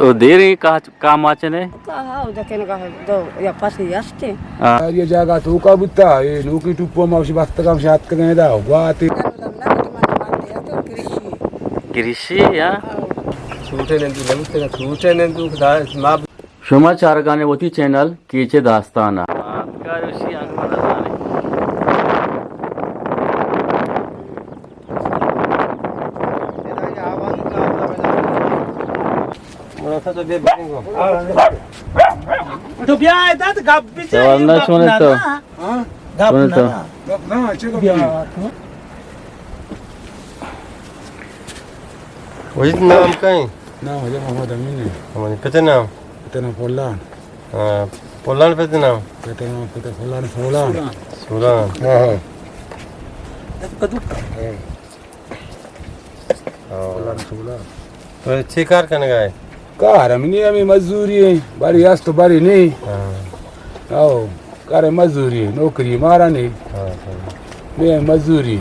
تو دیریں کاچ-، کام آچنے؟ کہا او دکن کا دو یا پاس ہی ہستے۔ ہاں۔ یہ جگہ تو کا بوتا، یہ نوکی ٹوپو ما وشی بستگا وشی آتکگیں دا، گواتے۔ گریشی، ہاں؟ سوٹے نندو، نبوتے نا، سوٹے نندو، خدا ما شما چارگانے وتی چینل کیچ داستان ء۔ آتکار وشی انگت نزانے۔ تو بیا، ادا تو گپ بجن، سوال نہ گپ سنے نہ تو۔ ہاں؟ گپ سنے نہ تو۔ گپ نہ، چلو بیا۔ بیا تو۔ وجد نام کئے؟ نام واجہ محمد امین ہے۔ ہمانی پتے نام؟ پتے نام پلان۔ ہاں، پلان پتے نام؟ پتے نام، پتے پلان سولان۔ سولان۔ ہاں، ہاں۔ ہاں۔ پلان سولان۔ تو چی کار کنگا ہے؟ کار ہم نہیں، ہمیں مزدوری ہے، باری است تو باری نہیں۔ ہاں۔ او، کار مزدوری ہے، نوکری مارا نہیں۔ ہاں، ہاں۔ میں مزدوری۔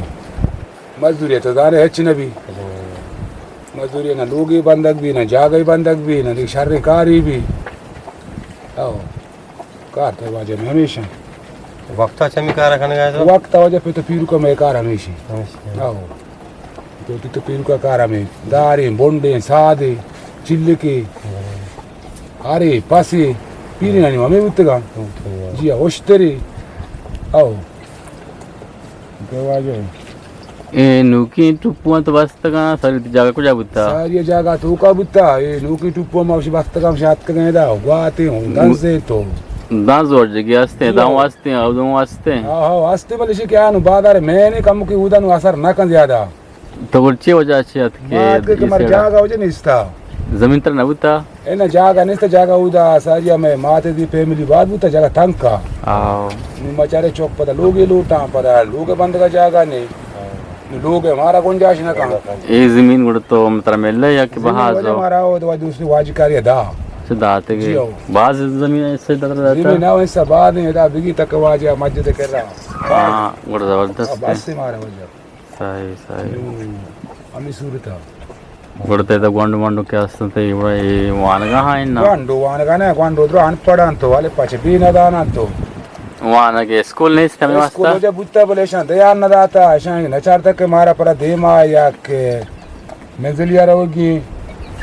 مزدوری تو زانے ہچ نہ بی۔ مزدوری نہ لوگی بندگ بی، نہ جاگہی بندگ بی، نہ دیگہ شریں کاری بی۔ او، کار تو واجہ میں ہمیشہ۔ وقتا چمی کارا کنگا تو؟ وقتا واجہ پہ تو پیرو کا میں کار ہمیشہ۔ ہمیشہ۔ او۔ تو، تو، تو پیرو کا کار ہمیں۔ داریں، بنڈیں، سادے، چلکے۔ ہرے، پسے، پیرینانی ہمیں بوتگا۔ بوتگا۔ جی، اشترے۔ او۔ کہ واجہ۔ اے نوکیں ٹپو انت بستگاں، ساری جاگہ کجا بوتا؟ ساری جاگہ توکا بوتا، اے نوکیں ٹپو ما وشی بستگاں، وشی آتکگاں ادا، گواتے ہوں، دنزے تو۔ دنز اور جگہ ہستے، جی۔ داؤں ہستے، اودوں ہستے۔ ہاں، ہاں، ہستے بلے شی کہ آنو بازار میں نے کم کی اودا نو اثر نہ کن زیادہ۔ تو گڑ چے وجہ چے ات کہ ما ات کہ اے مر سیڑا؟ جاگہ وجہ نیستا۔ زمین تر نہ بوتا؟ اے نہ جاگہ نیست، جاگہ اودا ساری ہمیں ماتے دی فیملی بار بوتا، جاگہ تنگ کا۔ آو۔ نو مچارے چوک پدا لوگے لوٹاں، پدا لوگ بندگا جاگہ نے۔ نو لوگ مارا گنجائش نہ کن۔ اے زمین گڑ تو متر ملے یا کہ زمین بہا وجہ زو؟ مارا او دو دوسری واجی کاری دا۔ سے داتے گے۔ جی او۔ باز زمین ایسے در داتا؟ زمین نہ ایسا باز نہیں دا، بگی تک واجہ مسجد کر رہا۔ ہاں، گڑ زبردست ہے۔ بس سے مارا وجہ۔ صحیح، صحیح۔ نو، ہمے صورت ء۔ گڑا تئی تہ گونڈو مونڈو کہ است انت، اے وڑا اے وانگا ہاں اناں؟ گونڈو وانگا نہ، گونڈو درو ان پڑھ انت، ولے پچ بی نہ دان انت۔ وانگ اسکول نیست ہمے واسطہ؟ اسکول وجہ بوتا بلے اشاں دیان نہ داتا، اشاں نہ چارتا کہ مارا پدا دیما یا کہ منزلی ء روگی،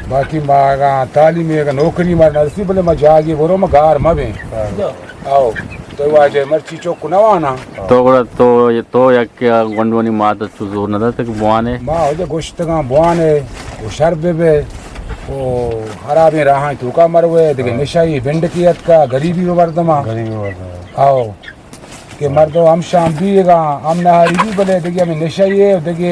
باقی ما اگاں تعلیم اگاں نوکری مارا نہ رسی بلے ما جاگے برو ما گار مہ بیں۔ ہاں۔ او، تو واجہ مرچی چوک نہ وانا۔ تو گڑا تو، تو یک گونڈونی مات تو زور نہ دات کہ بوانے؟ ما وجہ گوشتگاں بوانے، او شر بہ بے، او خرابیں راہاں توکا مروے، دگہ ہاں۔ نشئی بنڈکی اتکا، غریبی مردماں۔ غریبی مردماں۔ او، کہ مردم ہم شام بیگا، ہم نہاری بی بلے دگہ ہمیں نشئی ہے، دگہ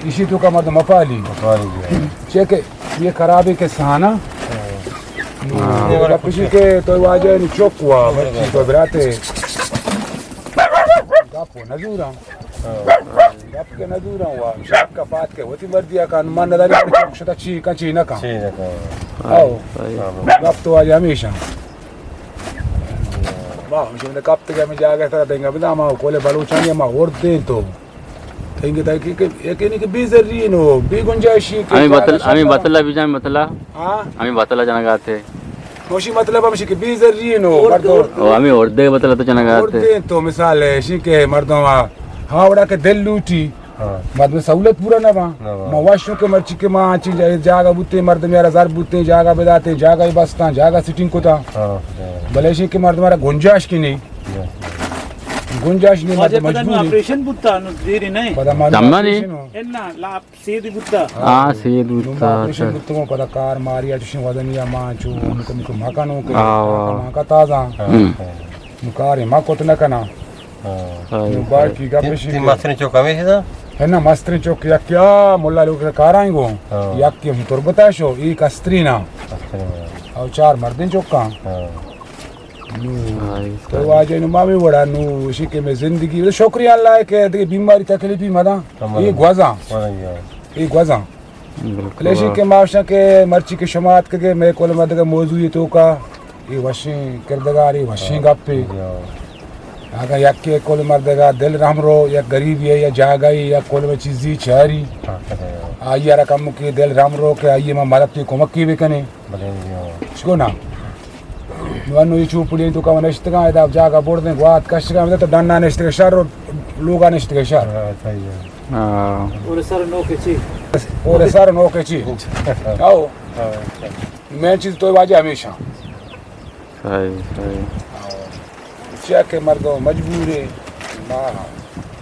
اشی توکا مردم مپالی۔ مپالی جی۔ چے کہ یہ خرابی کے سانا۔ ہاں۔ گپ اشی کہ تو واجہ نی چوک ہوا، مرچی تو براتے۔ گپ و نزوراں۔ ہاں۔ گپ کے نزوراں ہوا۔ شک کا پات کے وتی مردی کا انمان نداری کہ چوک شتا چی کا چی نہ کا۔ چی نہ کا۔ آؤ۔ ہاں۔ گپ تو واجہ ہمیشہ۔ واہ، ہمشہ من کپتگ ہمے جاگہ سرا دنگا بدا ما کولے بلوچانی ما ورد دیں تو۔ دنگے تا کہ، کہ، یقینی کہ بے ذری نو، بے گنجائشی کہ ہمیں جاگہ بتل، ہمیں شرطا بتلا بھی جان بتلا۔ ہاں؟ ہمیں بتلا جنگا تھے۔ موشی مطلب ہمشی کہ بے ذری نو، ورد، مردو۔ ورد۔ او، ہمیں ورد دے بتلا تو جنگا ورد تھے۔ دیں تو مثال ہے، شی کہ مردم آ، ہاں، وڑا کہ دل لوٹی۔ ہاں۔ مردم سہولت پورا نہ باں۔ نہ باں۔ ما وشوں کہ مرچی کہ ما انچیں جا-، جاگہ بوتیں، مردم یارا زر بوتیں، جاگہ بداتیں، جاگہ بستاں، جاگہ سیٹنگ کتاں۔ ہاں، ہاں۔ بلے اشی کہ مردم را گنجائش کی نہیں۔ ہاں۔ گنجائش نہیں، واجہ مردم پدا نو مجبور ہے۔ آپریشن بوتا، نو دیری نہیں۔ پدا ما دمنا نہیں۔ آپریشن ہو۔ انا لاپ سید بوتا۔ ہاں، سید نو ما بوتا، آپریشن اچھا۔ بوتا، پدا کار ماری، اچھا وزنی ما چو، مکو، مکو مکانو کے، آ، آ۔ ما کا تازہ۔ ہاں۔ نو کار ما کت نہ کناں۔ ہاں۔ نو باقی گپ تی، اشی تی کہ مستریں چوک ہمیش دا؟ ہے نا، مستریں چوک یک یا ملا لوگ کارائیں گو۔ ہاں۔ یک کہ تربتا شو، ای کستری نا۔ کستری نا۔ او چار مردیں چوکاں۔ ہاں۔ نو، ہاں، ای تو واجہ نو مامی وڑا نو، اشی کہ میں زندگی، شکریہ اللہ ہے کہ دیگہ بیماری تکلیفی مداں۔ ہاں، ای مداں۔ گوزاں۔ مداں، ہاں۔ ای گوزاں۔ بالکل۔ کلیشی کہ ما اشاں کہ مرچی کہ شما اتکگے، مئے کول ما دگہ موضوعی توکا، اے وشیں کردگارے، وشیں گپے۔ یا۔ اگاں یکے کل مردگا دل رحم رو، یک غریبی یا جاگہی یا کل چیزی چاری، آئی ءَ را کمکے دل رحم رو کہ آئی ءَ ما مدد کمکی بکنیں۔ بلے جی، ہاں۔ شکو نا۔ نو انو یہ چوپڑی تو کم نشتگاں، ادا جاگہ بردیں، گوات کشگاں، تو ڈنا نشتگے شر، لوگا نشتگے شر۔ ہاں، صحیح ہے۔ ہاں۔ اور سر نو کے چی؟ اور سر نو کے چی؟ آؤ۔ ہاں۔ میں چیز تو واجہ ہمیشہ۔ صحیح، صحیح۔ چیا کہ مردم مجبور ہے، ما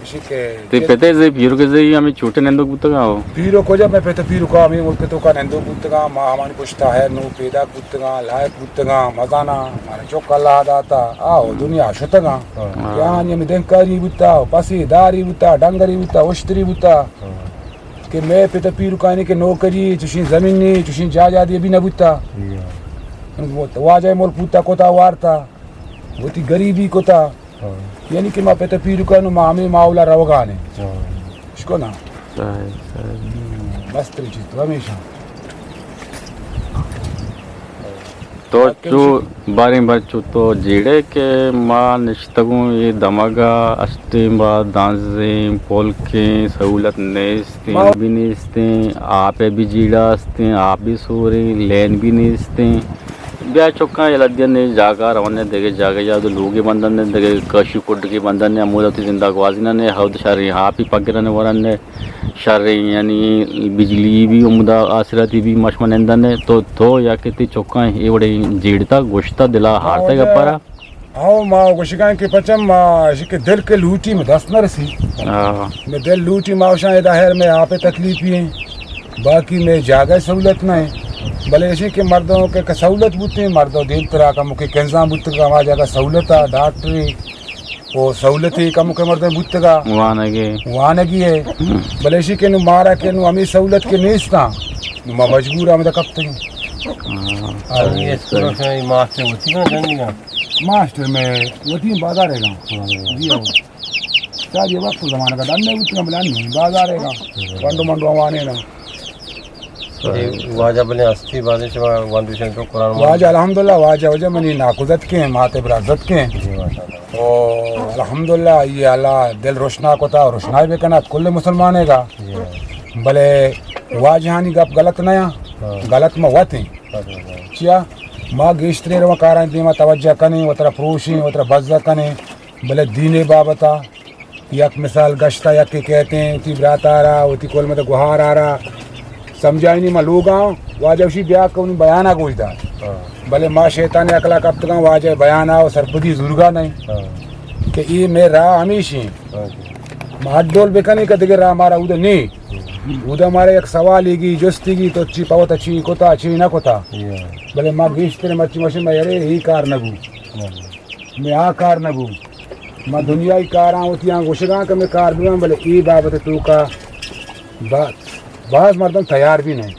اشی کہ تئی پتے زی پیرو کے زی ہمیں چھوٹے نندو بوتگا ہو؟ پیرو کجا، میں پتے پیرو کا ہمیں ملک تو کا نندو بوتگا، ما ہمانی پشتا ہے نو پیدا بوتگا، لائق بوتگا، مزانا ہمارا چوک اللہ داتا، آو دنیا شتگا۔ ہاں۔ یہاں ہمیں دنکاری بوتا، پسی داری بوتا، ڈنگری بوتا، اشتری بوتا۔ ہاں۔ کہ میں پتا پیرکانی کہ نوکری، چشیں زمینی، چشیں جائیدادی بھی نہ بوتا۔ جی ہاں۔ واجہ ملک بوتا، کتا وارتا، وتی غریبی کتا۔ ہاں۔ یعنی کہ ما پتا پیرکانو ما ہمیں ماحولا روگانے۔ ہاں۔ اشکو نا؟ صحیح، صحیح۔ ہم، بس تری چیز تو ہمیشہ۔ تو چو باریں بر چو تو جیڑے کہ ما نشتگوں اے دمگا، اشتیں با دانزیں پولکیں سہولت نیستیں، ما بھی نیستیں، آپ بھی جیڑا استیں، آپ بھی سوریں، لین بھی نیستیں۔ بیا چکاں یلہ دینے جاگہ رونے دگہ جاگہ یا دو لوگے بندن دگہ کشی پڈگے بندن ہمودا تی زندہ گوازی ننے، ہود شریں آپی پگرن ورن۔ شریں، یعنی بجلی بھی عمدہ آسراتی بھی مشما نندن ہے۔ تو، تو یا کہ تی چکاں اے وڑے جیڑتا گوشتا دلا ہارتا گپارا؟ ہاں، ما گوشگاں کہ پچم ما اشی کہ دل کے لوٹی میں دست نہ رسی۔ ہاں۔ میں دل لوٹی ما وشاں ادا ہر میں آپ تکلیفی ہیں۔ باقی میں جاگہ سہولت نہ ہے۔ بلے اشی کہ مردوں کے کہ سہولت بوتے ہیں، مردوں دیم ترا کا مکے کنزاں بوتے کا ہما جاگہ سہولت ہے، ڈاکٹری او سہولتے کمکے مردم بوتگا۔ وانگے۔ وانگی ہے۔ ہم۔ بلے اشی کہ نو مارا کہ نو ہمیں سہولت کے نیستاں، نو ما مجبور ہمیں کپتگیں۔ ہاں۔ اور یہ اسکول سے ماسٹر ہوتی ہے نا، ڈنڈیاں؟ ماسٹر میں ہوتی ہیں بازار ہے گا۔ ہاں۔ جی ہاں۔ شاید یہ وقت زمانہ کا ڈن نہیں ہوتی، ہم ڈن نہیں، بازار ہے گا۔ ہاں۔ ونڈو منڈو ہمانے نا۔ اے واجہ بلے ہستی بازیں شما وندوشن تو قرآن مجید۔ واجہ الحمدللہ، واجہ وجہ منی ناکوزتکیں، مات برازتکیں۔ جی، ماشاءاللہ۔ او الحمدللہ، یہ اللہ دل روشنا کتا، روشنائی بکنا کل مسلمانے گا۔ جی۔ بلے واجہانی گپ غلط نہ یا، ہاں۔ غلط ما وتیں۔ ہاں، ہاں، ہاں۔ چیا؟ ما گیشتریں رو کاران دیما توجہ کنیں، وترا پروشیں، وترا بزہ کنیں، بلے دینے بابتا یک مثال گشتا، یکے کہتے ہیں، وتی براتارا، وتی کول مت گوہارارا سمجھائینی ما لوگاں، واجہ وشی بیا کہ انہی بیانا گوش دار۔ ہاں۔ بلے ما شیطان عقلا کپتگاں، واجہ بیانا و سرپدی زورگا نہیں۔ ہاں۔ کہ اے میں راہ ہمیشی ہیں۔ ہاں جی۔ ما ہر ڈول بکنی کہ دگہ راہ مارا اودہ نہیں۔ ہم۔ اودہ مارا یک سوال ایگی، جستی گی، تو چی پوتا چی کتا، چی نہ کتا۔ جی ہاں۔ بلے ما گیشتر مرچی مشین ما یرے ہی کار نہ بو۔ ہاں۔ میں آ کار نہ بو۔ ما دنیائی کاراں وتی آں گوشگاں کہ میں کار بوان، بلے اے بابت توکا با-، باز مردم تیار بھی نہیں۔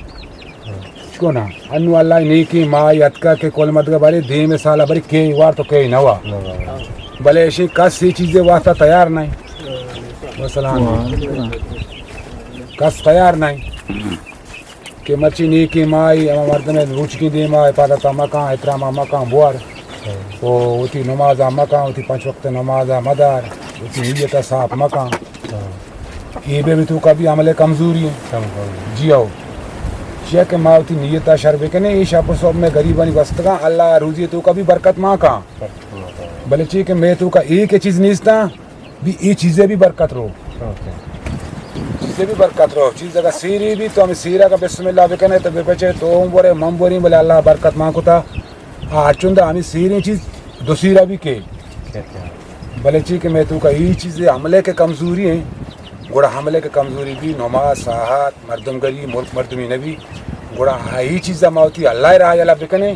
چکو نا، انو اللہ نیکی ما یتکا کہ کل مدگا بارے دیم سالا بارے کے وار تو کے نوا۔ نوا۔ بلے اشی کس سی چیزیں واسطہ تیار نہیں۔ وسلام۔ کس تیار نہیں۔ کہ مرچی نیکی مائی ہما مردم روچکی دیما حفاظت مکان، احترام مکان بوار۔ ہاں۔ او وتی نماز مکان، وتی پنچ وقت نماز مدار، وتی نیت صاف مکان۔ ہاں۔ یہ بھی تو کبھی عمل کمزوری ہے۔ کمزوری۔ جی ہو۔ چیا کہ ما وتی نیت شر بکنے، یہ شپ صبح میں غریبانی بستگاں، اللہ روزی تو کبھی برکت ماں کا۔ برکت ماں کا۔ بلے چی کہ میں تو کا ایک چیز نیستا، بھی اے چیزے بھی برکت رو۔ اوکے۔ چیزے بھی برکت رو۔ چیز اگر سیری بھی تو ہمیں سیرا کا بسم اللہ بکنے تو بے بچے تو ہم بورے، من بوریں، بلے اللہ برکت مان کتا۔ آ، چوندا ہمیں سیریں چیز دو سیرا بھی کے۔ کہتے ہیں۔ بلے چی کہ میں تو کا ای چیز حملے کے کمزوری ہیں۔ گڑا حملے کے کمزوری بھی نماز، ساعت، مردم گری، ملک مردمی نبی۔ گڑا ای چیز ما ہوتی اللہ راہ یلا بکنے۔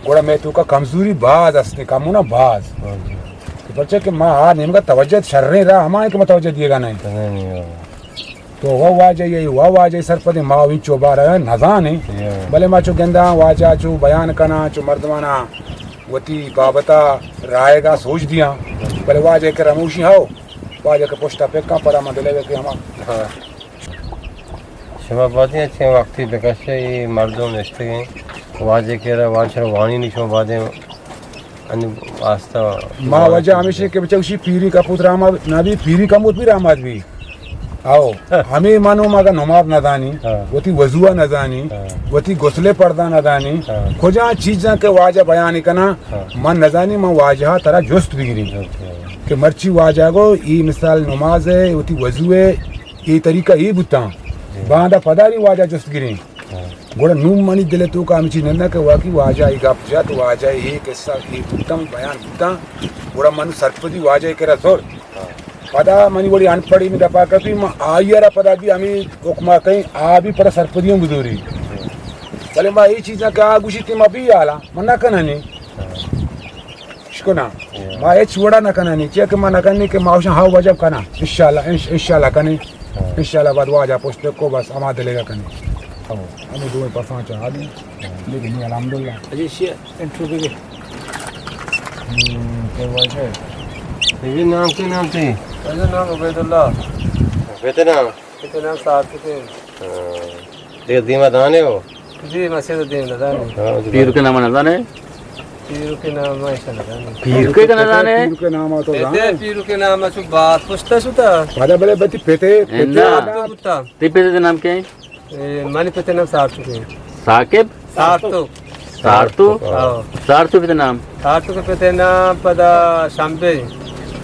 گڑا مئے توکا کمزوری باز است، کمو نا باز۔ ہاں جی۔ کہ پرچہ کہ ما آ نیمگا توجہ شریں راہ ہمائیں کہ ما توجہ دیگا نہیں۔ نہیں، نہیں، ہاں۔ تو وہ واجہ یہ، وہ واجہ سرپدیں ما وین چو بارا نزانیں۔ جی ہاں۔ بلے ما چو گنداں واجہ چو بیان کناں، چو مردمانا وتی بابتا رائگا سوچ دیاں۔ بلے واجہ کہ رموشی ہو، واجہ کہ پشتا پکاں پدا ما دلے کہ ہما۔ ہاں۔ شما بازیں اچھیں وقتی بکشے، اے مردم نشتگیں، واجہ کرا، واجہ شما وانی نی، شما بازیں انی واسطہ ما وجہ ہمیشہ کہ بچہ گوشی پیری کپوت رحمت نہ بی، پیری کموت بھی رحمت بھی۔ او، ہمے من و مگا نماز نہ زانی، ہاں۔ وتی وضو نہ زانی، ہاں۔ وتی غسل پردہ نہ زانی، ہاں۔ کجا چیزاں کہ واجہ بیان کنا، ہاں۔ من نہ زانی، من واجہ ترا جست بگیری۔ جست بگیری۔ کہ مرچی واجہ گو، ای مثال نماز ہے، وتی وضو ہے، ای طریقہ ای بوتاں۔ جی۔ باندا پداری واجہ جست گریں۔ ہاں۔ گڑا نوں منی دل ءِ توکا ہمے چیز ننداں کہ واقعی واجہ ءَ اے گپ جت، واجہ ءَ اے قصہ اے بوتاں، بیان بوتاں، گڑا من سرپدی واجہ ءِ کرا زرت۔ ہاں۔ پدا منی وڑی انپڑھی منی دپا کپی، من آئی ءَ را پدا بھی ہمے حکم ءَ کئیں، آ بھی پدا سرپدی ہم بزوری۔ ہاں۔ بلے ما اے چیزاں کہ آ گوشیت ما بھی حالا، من نہ کناں نی۔ ہاں۔ اشکناں۔ ہاں۔ ما ہچ وڑا نہ کناں نی، چیا کہ ما نہ کنیں کہ ما اوشاں ہاو واجہ کناں۔ انشاءاللہ، انش-، انشاءاللہ کنیں۔ ہاں۔ انشاءاللہ بعد واجہ پشت کو بس ہما دلے گا کنیں۔ ہاں۔ ہمیں دوئیں پساں چاہ آدیں۔ ہاں۔ لیکن نی الحمدللہ۔ اجی شی انٹرو بگے۔ ہم، کہ واجہ؟ تئی نام، کئی نام تئی؟ واجہ نام عبیداللہ۔ پت نام؟ پت نام سارتک۔ ہاں۔ دیگہ دیما دانے ہو؟ جی، مسجد دیم نہ زانے۔ ہاں، جی۔ پیرک ءِ نام نہ زانے؟ پیرک ءِ نام ایشا نہ زانے۔ پیرک ءِ نہ زانے؟ پیرک ءِ نام تو زانے؟ پیرک ءِ نام چو بات پشتا شتا۔ پدا بلے بتی پتے، پتے نام۔ تئی پتے نام کئے؟ اے، منی پتے نام سارتو کئے۔ ثاقب؟ سارتو۔ سارتو؟ ہاں۔ سارتو پتے نام؟ سارتو کے پتے نام پدا شمبے۔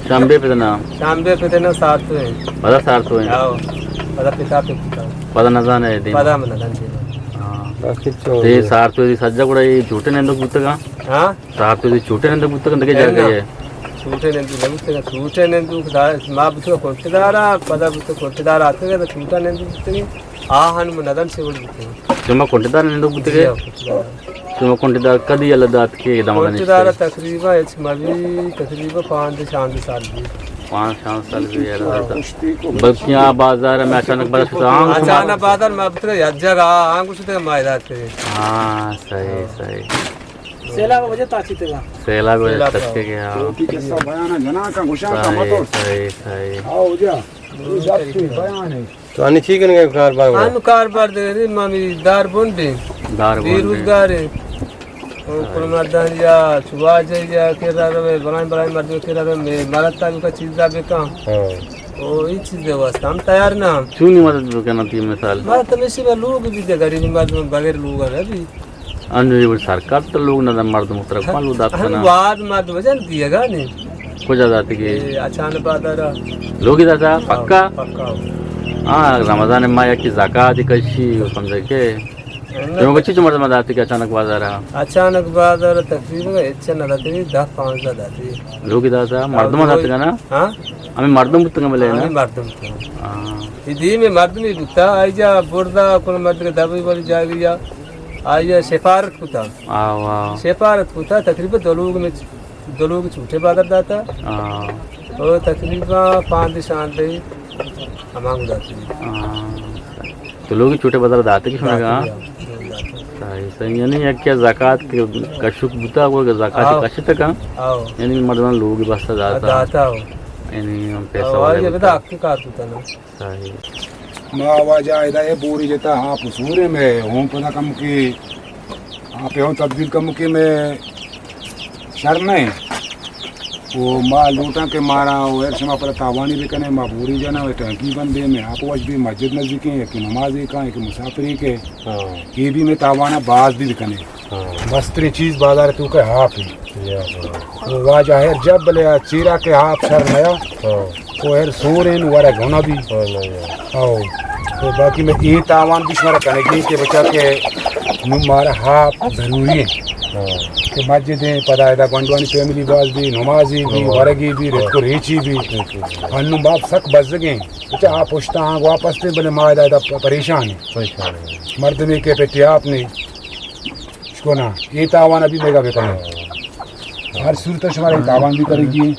شمبے پتے نام؟ شمبے پتے نام سارتو ہے۔ پدا سارتو ہے؟ ہاں۔ پدا پتا پتا۔ پدا نہ زانے دیم۔ پدا من نہ زانے۔ ہاں۔ بس کچھ ہو اے گیا۔ سارتو دی سجا گڑا اے جھوٹے نندوک بوتگا؟ ہاں؟ سارتو دی جھوٹے نندوک بوتگا، دگہ جاگہ ہے؟ جھوٹے نندوک نہ بوتگا، جھوٹے نندوک دا-، ما بوتگا کنٹدارا، پدا بوتگا کنٹدارا آتگا، تو جھوٹا نندوک بوتگا۔ آ ہن من ندن سے وڑ بوتگا۔ شما کنٹدار نندوک بوتگا؟ جی ہاں، کنٹدار۔ شما کنٹدار کدی یلہ دات کہ دمگا نشتے؟ کنٹدار تقریباً ہچ مبی، تقریباً پانزدہ شانزدہ سال بی۔ پانچ شانزدہ سال بی یلہ دات۔ بلکہ آ بازار میں اچانک بازار شتا، آنگو شما اچانک بازار میں بوتگا یک جگہ، آنگو شتے ما دات۔ ہاں، صحیح، صحیح۔ سیلاب وجہ تاچی تگا۔ سیلاب وجہ سیلاب تاچی گیا۔ تو کی قصہ بیان جنا کا گوشاں کا صحیح، متو۔ صحیح، صحیح۔ آؤ جا۔ یہ جب سے بیان ہے۔ تو انی چی کنگے کاروبار وڑا؟ انو کاروبار دے، ما می دار بندیں۔ دار بندیں۔ بے روزگار ہیں۔ او کل مردان یا چواجہ یا کرا روے، بلائیں بلائیں مردم کرا روے، میں مرتا بکا چیزا بکا۔ ہاں۔ او ای چیز دے واسطہ ہم تیار نہ ہم۔ چونی مدد بکنا تی مثال؟ ما تمیشی با لوگ بھی دے، غریب مردم بغیر لوگ ہے بھی۔ انو یہ سرکار تو لوگ نہ دا، مردم ترا کون لوگ دات ہم کنا؟ واد مردم جن دیگا نے۔ کجا داتگی؟ اے، اچانک بازار۔ لوگی داتا؟ ہاں، پکا؟ پکا۔ ہاں، رمضان ماہ یکی زکات کشی، سمجھے کہ؟ نہ۔ تمہیں بچی چو مردم داتگی اچانک بازار؟ اچانک بازار تقریباً اچھا نہ داتگی، دہ پانزدہ داتگی۔ لوگی داتا؟ مردم داتگا نا؟ ہاں؟ ہمیں مردم بوتگا بلے نا؟ ہمیں مردم بوتگا۔ ہاں۔ یہ دیم مردمی بوتا، آئی جا بردا کن مردم دبی والی جاگی یا۔ آئی سفارت کتا۔ آو، آو۔ سفارت کتا، تقریباً دو لوگ میں، دو لوگ چھوٹے بازار داتا۔ آو۔ او تقریباً پانچ شانزدہ ہمانگو داتی۔ آو۔ تو لوگ چھوٹے بازار داتے کہ شما داتے، ہاں؟ ہاں، داتے۔ صحیح، صحیح۔ یعنی یک کیا زکات کے کشک بوتا، کوئی زکات آو۔ کشت کا؟ آو۔ یعنی مردمان لوگ بستا داتا۔ داتا ہو۔ یعنی ہم پیسہ آو، والے یہ بتا بوتا۔ حق کار بوتا نا۔ صحیح۔ ما واجہ ادا اے بوری جتا، ہاں، پسورے میں، ہوں پدا کم کی، ہاں، پہ ہوں تبدیل کم کی میں شر نہیں۔ وہ ما لوٹاں کہ مارا، وہ ہر شما پر تاوانی بکنے، ما بوری جانا، وہ ٹانکی بندے میں، آپ وش بھی مسجد نزدیکیں، یک نمازی کا، یک مسافری کے، ہاں۔ یہ بھی میں تاوانا باز بھی بکنے۔ ہاں۔ مستریں چیز بازار تو کہ آپ ہیں۔ یا ہاں۔ تو واجہ ہر جب بلے آ چیرا کہ آپ شر نیا۔ ہاں۔ تو ہر سورین ورگ ہونا بھی۔ ہاں، نہ، یا۔ او۔ تو باقی میں یہ تاوان بھی شمارا کنگی کہ بچا کہ نو مارا آپ ضروری ہے۔ ہاں۔ کہ مسجد ہیں، پدا ادا گونڈوانی فیملی باز بھی، نمازی بھی، ہاں۔ ورگی بھی، ہاں۔ رتک و ریچی بھی۔ بالکل۔ ہنو باپ سک بزگیں۔ بچا آپ پشتا ہاں واپس تے بلے ما ادا، ادا پریشان ہیں۔ پریشان ہیں۔ مردمی کے پہ ٹیاپ نہیں۔ اشکو نا، اے تاوان ابھی میگا بکنن۔ ہر صورت شمارا اے تاوان بھی کرے گی۔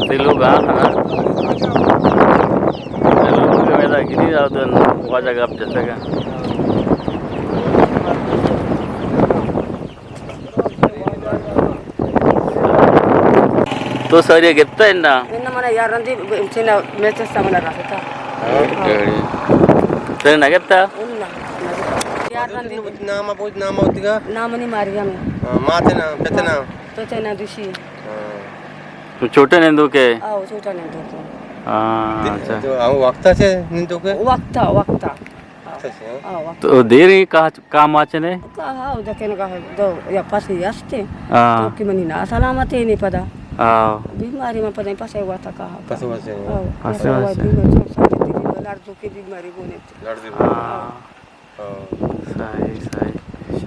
تے لوگ آ ہنا۔ تے لوگ میرا گری آ تو واجہ گپ جتگا۔ تو ساری گپتا ہے نا؟ اناں منا یار رندی چینا میچ سا منا راستا۔ ہاں۔ تیرے نہ گپتا؟ اناں۔ یار رندی۔ نام بوت، نام ہوتگا؟ نام نہیں ماریا میں۔ ہاں، ماتے نام، پتے نام؟ پتے نام دوشی۔ ہاں۔ تو چھوٹے نندوکے؟ آؤ، چھوٹا نندوکے۔ ہاں، اچھا۔ تو آؤ وقتا سے نندوکے؟ وقتا، وقتا۔ اچھا، اچھا۔ آؤ، وقتا۔ تو دیر ہی کہا، کہا ماچنے؟ کہا، آؤ، دکن کہا، دو، یا پاس ہی ہستے۔ ہاں۔ تو کہ منی نا سلامت ہے نہیں پدا۔ آؤ۔ بیماری میں پدا پاس ہوا تھا کہا۔ پاس ہوا سے۔ آؤ، پاس پاس ہوا ہوا سے۔ بیماری، چھوٹ سا بیماری، لڑ دو کے بیماری بونے۔ لڑ دے۔ ہاں۔ ہاں۔ صحیح، صحیح۔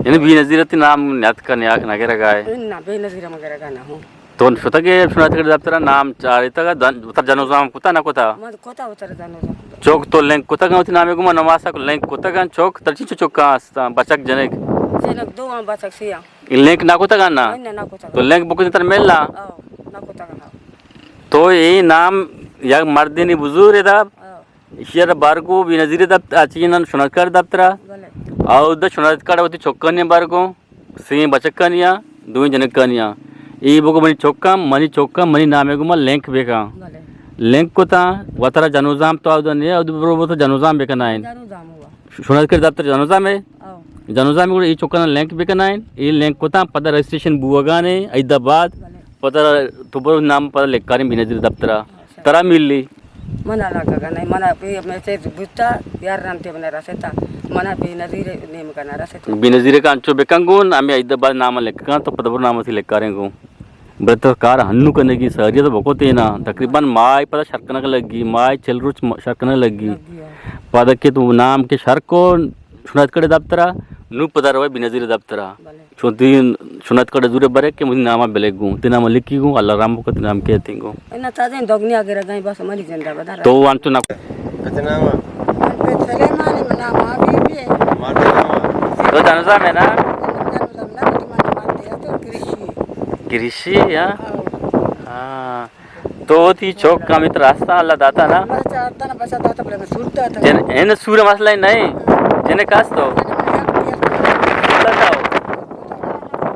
یعنی بے نظیر تی نام نیاتکا نیا-، نگرگا ہے؟ نہ، بے نظیر مگرگا نہ ہوں۔ تو شتگے شناتگڑ دفتر نام چاریتگا دن-، وتر جنوزام کتا نہ کتا؟ من کتا وتر جنوزام۔ چوک تو لنک کتگا وتی نامے گما نماسا کو لنک کتگا چوک ترچی چو چوکا استا بچک جنک؟ جنک دو آں بچک سیا۔ لنک نہ کتگا نا؟ نہ، نہ کتگا۔ تو لنک بکن تر ملا؟ آؤ، نہ کتگا نا۔ تو اے نام یک مردینی بزور دا؟ آؤ۔ ایشی ء را برگو بینظیر دپت-، آ، چی نام، شناخت کارڈ دپتر ء۔ بلے۔ آ، اودا شناخت کارڈ وتی چکانی برگو، سئیں بچکانی ء، دوئیں جنکانی ء۔ اے بگو منی چکاں، منی چکاں، منی نامے گما لنک بکاں۔ بلے۔ لنک کتاں، وترا جنوزام تو اودا نیا، اودا برو، برو تو جنوزام بکنائیں۔ جنوزام ہوا۔ شناخت کارڈ دپتر جنوزام ہے؟ او۔ جنوزام گڑا اے چکاں لنک بکنائیں، اے لنک کتاں، پدا رجسٹریشن بوگانے، ایدا بعد، بلے۔ پدا تو برو نام پدا لکھاریں بینظیر دپتر ء۔ ترا ملی؟ من علاقہ کا نہیں، منا بے میسج بوتا، یار رنتے منا رسیتا، منا بے نظیر نیم کا نہ رسیتا۔ بے نظیر کا انچو بکن گون، ہمیں عید بعد نام لکھاں تو پدا برو نام سی لکھاریں گون۔ بلے تو کار ہنو کنگی ساری تو بکو تینا، تقریباً ماہ پدا شر کنگ لگی، ماہ چل روچ م-، شر کنگ لگی۔ لگی، ہاں۔ پدا کہ تو نام کے شر کو شناخت کارڈ دپترا، نو پدا روے بے نظیر دپترا۔ بلے۔ چون تئی شناخت کارڈ زورے برے کہ منی نام ء بلے گوں، تئی نام ء لکھی گوں، اللہ رحم بکت، نام کے تئی گوں۔ انا تازہ دگنی اگر گئے بس منی زندہ بدار۔ تو وان تو نہ۔ کتے نام ء؟ من پہ سلیمان، من نام ء بی بی ہے۔ ماتے نام ء؟ تو جنوزام ہے نا؟ من جنوزام نہ، من ماتے ہے تو گریشی۔ گریشی، ہاں؟ ہاں۔ ہاں۔ تو وتی چک ہمے ترا ہستاں اللہ داتا نا؟ بس چار تن بچا داتا، بلے من سور داتا۔ جن، ان سور مسئلہ نہیں۔ جنک ہست تو؟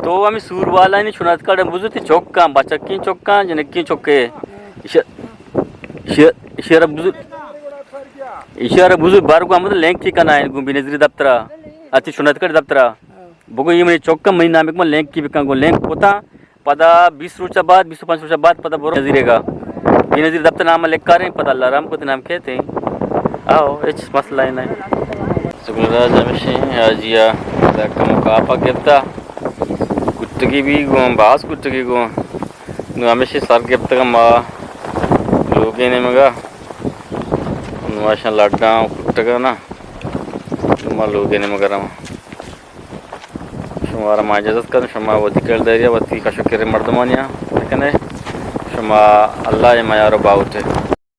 تو ہمے سور والانی شناخت کارڈ بزو تئی چکاں، بچکیں چکاں، جنکیں چکے۔ ایش-، ایش-، ایشارا بزو، ایشارا بزو بار گوں ہمود لنک چی کنائیں گوں بینظیر دپترا۔ اتی شناخت کارڈ دپترا۔ بگو یہ منی چکاں، منی نام ء لنک کی بکن گوں لنک کتاں۔ پدا بیست روچ بعد، بیست و پنچ روچ بعد پدا برو نظیرے گا۔ بے نظیر دپتر نام لکھاریں، پدا اللہ رحم کت نام کہتے ہیں۔ آؤ، ہچ مسئلہ ہی نہیں۔ سکول راج ہمیشہ حاجیا کم کاپا گپتا۔ کٹگی بھی گوں، باز کٹگی گوں۔ نو ہمیشہ سر گپتگا ما لوگے نیمگا۔ نو اشان لڈا کٹگا نا۔ نو ما لوگے نیمگا رہا۔ شمارا ما اجازت کن، شما وتی کرداریا، وتی کش و کر مردمانیا بکنے۔ شما اللہ ء میار و باوٹے۔